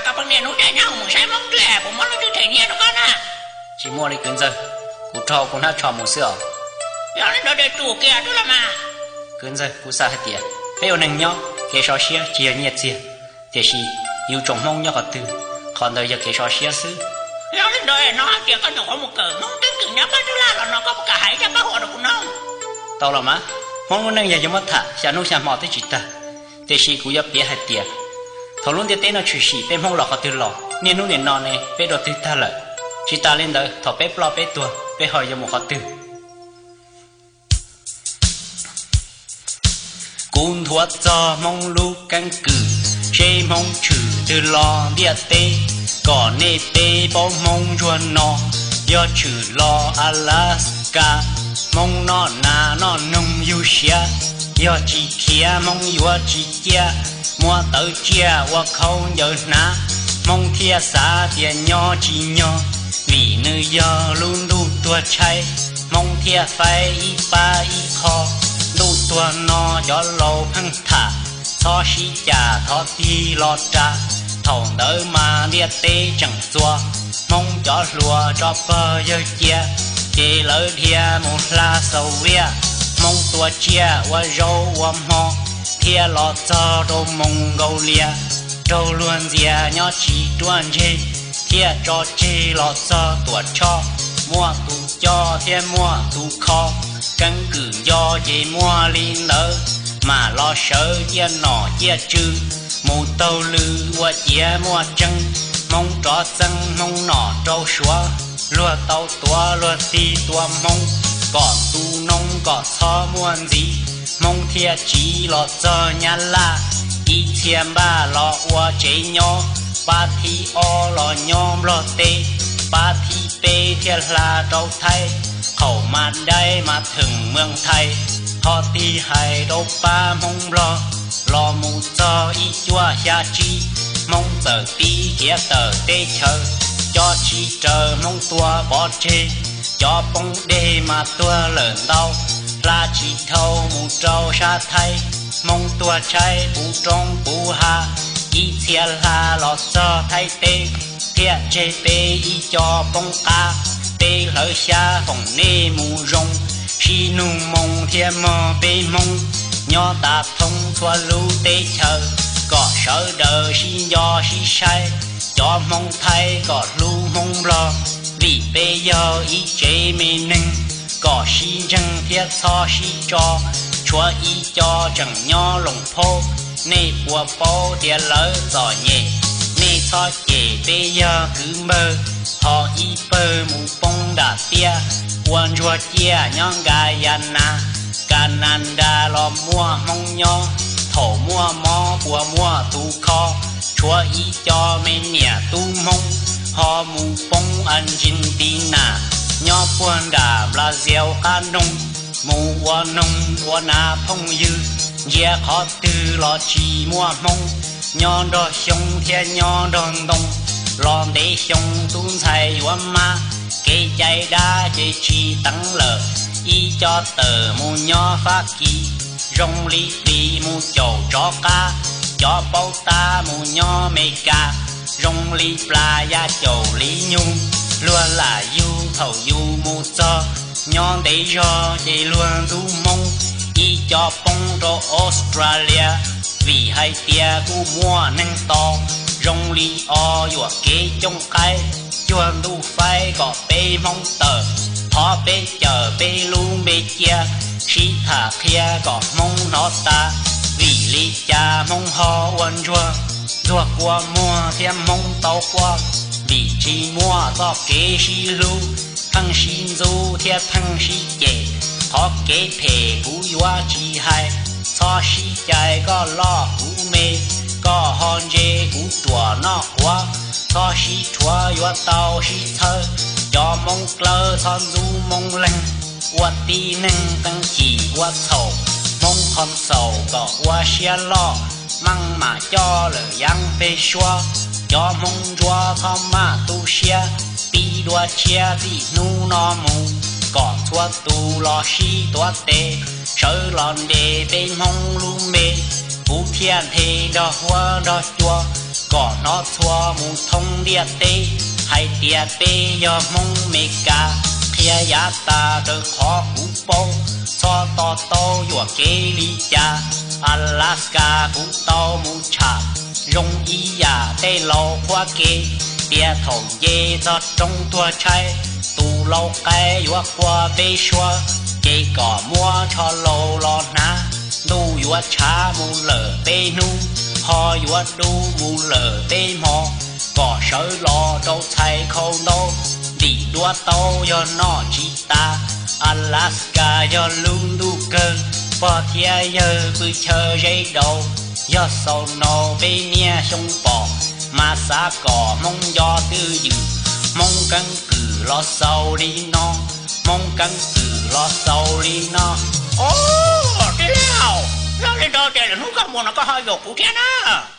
Koj poj niam hnub no nyob mus saib Hmoob dua, puas muaj leej twg them nyiaj rau koj na? Tsis muaj li kwv ntxawg, kuv raug kuv hnab tsho mus xwb os. Yog li ntawd de tus kiag twb los mas. Kwv ntxawg, kuv xav hais tias peb ua neeg nyob kev sov siab tsis yog nyiaj txiag, tiam sis yus tsoom Hmoob nyob qhov twg, qhov ntawd yog kev sov siab xwb. Yog li ntawd no hais tias koj nyuam qhuav mus kawm Hmoob teeb kwm nyob pab ntuj laj los no koj puas kam hais ib zaj paj huam rau kuv no? Tau los mas, Hmoob lub neej yog yuav muab tham xya hnub xya hmo twb tsis tag. Tiam sis kuv yuav piav hais tias thaum lub ntiaj teb no tshwm sim peb Hmoob los qhov twg los, niaj hnub nim no ne peb dua twg tag lawm? Tsis tas li ntawd thaum peb ploj peb tuag peb ho yuav mus qhov twg? Kuv nthuav txog Hmoob lub keeb kwm, seb Hmoob tshwm twg los ntiaj teb, kom nej peb paub Hmoob ntsuag no, yog tshwm los Alaska, Hmoob noj nas noj noog yug siav, yog tsis khiav Hmoob yuav tsis ciaj, muab tawv tsiaj ua khaub ncaws hnav, Hmoob thiaj xav tias nyob tsis nyog, vim nws yog lub ntuj tuag tshaib, Hmoob thiaj faib ib pab ib qho, ntuj tuag no cov laus pheej tham, txhob sib cam thov tig los ras, thaum ntawd mas ntiaj teb tseem txuas, Hmoob cov hluas tso pog yawg cia, ces lawv dhia mus hla Xaus Viaj, Hmoob tua tsiaj ua zaub ua hmo, thiaj los txog rau Moos Nkaus Lias, raug luag ntxias nyob tsis ruaj ntseg, thiaj tso tseg los txog Tuam Tshoj, muaj tus coj thiab muaj tus kho, keeb kwm nco ces muaj li ntawd, mam los sawv ciaj nom ciaj tswv, mus taug lw ua ciav muaj tseeb, Hmoob rov txeeb Hmoob nom rau Suav, luag tau tuav luag tig tua Hmoob, kom tu noob kom txhob muaj ntxiv, Hmoob thiaj tsiv los txog Nyab Laj, ib txhia npaj los ua tsev nyob, pab thib ob los nyob Nplog teb, pab thib peb thiaj hla rau Thaib, qhaum mas daib mas theem Muas Thais, ho tig hais rau pab Hmoob Nplog, los mus txog ib cuaj xya tsib, Hmoob txawm pib khiav tawm teb chaws, cov tsis raws Hmoob tua pov tseg, cov poob dej mas tuag lawm ntau, hla tsis dhau mus rau sab Thaib, Hmoob tuag tshaib puv roob puv hav, ib txhia hla los txog Thaib teb, thiaj tseg peb ib co poob qab, peb hlawv xyab foom nej mus zoo, sib nug moo thiaj mog peb Hmoob, nyob tas thoob txhua lub teb chaws, kom sawv daws sib nco sib saib, cov Hmoob Thaib kom hlub Hmoob Nplog, vim peb yog ib tsev me neeg, kom sib ntseeg thiab txhob sib tso, tshuav ib co tseem nyob Loos Phaub, nej puas paub tias lawv txom nyem, nej txhob cem peb yog kwv npawg, ho ib pawg mus poob nram tiaj, ua ntsuag ciaj nyob Nkas Yas Nas, Kas Nas Das los muaj Hmoob nyob, thaum muaj mob puas muaj tus kho, tshuav ib co me niam tub Hmoob, ho mus poob Argentina, nyob puag nram Brazil qab nroog, mus ua noog ua nas phooj ywg, ntsia qhov twg los tsis muaj Hmoob, nyob nrog xyoob thiab nyob nrog ntoo, los ntev xyoo tub ntxhais yuav mab, kev cai dab ces tsis teev lawm, ib co tawm mus nyob Fab Kis, zoo li plis mus caum tsov qab, cov paub tab mus nyob Mes Kas, zoo li plas ya caum li nyug, luag lam yug thaum yus mus txog, nyob ntev zog ces luag ntxub Hmoob, ib co poob rau Australia, vim hais tias kuj muaj neeg tos, zoo li o yuam kev cooj qaib, cuag ntuj faib kom peb Hmoob tawm, thov peb cawm peb lub npe cia, sib tham qhia kom Hmoob hnov tas, vim li cas Hmoob ho ua ntsuag, ntxuag kua muag thiab Hmoob tau quaj, vim tsis muaj txoj kev sib hlub, pheej sib ntxub thiab pheej sib cem, qhov kev phem kuv yuav tsis hais, txhob sib cais koj loj kuv me, koj ho ntse kuv ruam noj quav, txhob sib rhuav yuav tau sib txhawb, cov Hmoob dlawb txhob ntxub Hmoob leeg, ua tib neeg qee chim ua txhaum, Hmoob qhov txhaum kom ua siab loj, meej mam coj lawm yeeb peg suab, cov Hmoob ntsuab txhob maj tu siab, pib dua tshiab txij hnub no mus, kom txhua tus los sib tuav tes, sawv los nres peb Hmoob lub npe, kuv thiaj nthe nrog huab nrog cua, kom hnov txhua mus thoob ntiaj teb, hais tias peb yog Hmoob Mes Kas. Qhia yav tas raws qhov kuv paub, txhob to taub yuam kev li cas. Alaska kuv tau mus tsham, zoo ib yam tej laus qhuab kev, tias thaum nce txog roob tuag tshaib, tus lau qaib yuav quaj peb suab, ces kom muab tsho laus los hnav. Ntuj yuav tshav mus lawm peb hnub, ho yuav dub mus lawm peb hmo, kom sawv los rau txhais khau ntaub, ntim duab taub yog noj tsis tas. Alaska yog lub ntuj kawg, pog thiab yawg pw chaw zeb daus, yog xaus no peb niaj xyoo pom, mas xav kom Hmoob nco twj ywm, Hmoob keeb kwm los xaus li no, Hmoob keeb kwm los xaus li no. Os, tij laug, yog li ntawd ces lwm hnub koj mus no koj ho yuam kuv thiab na.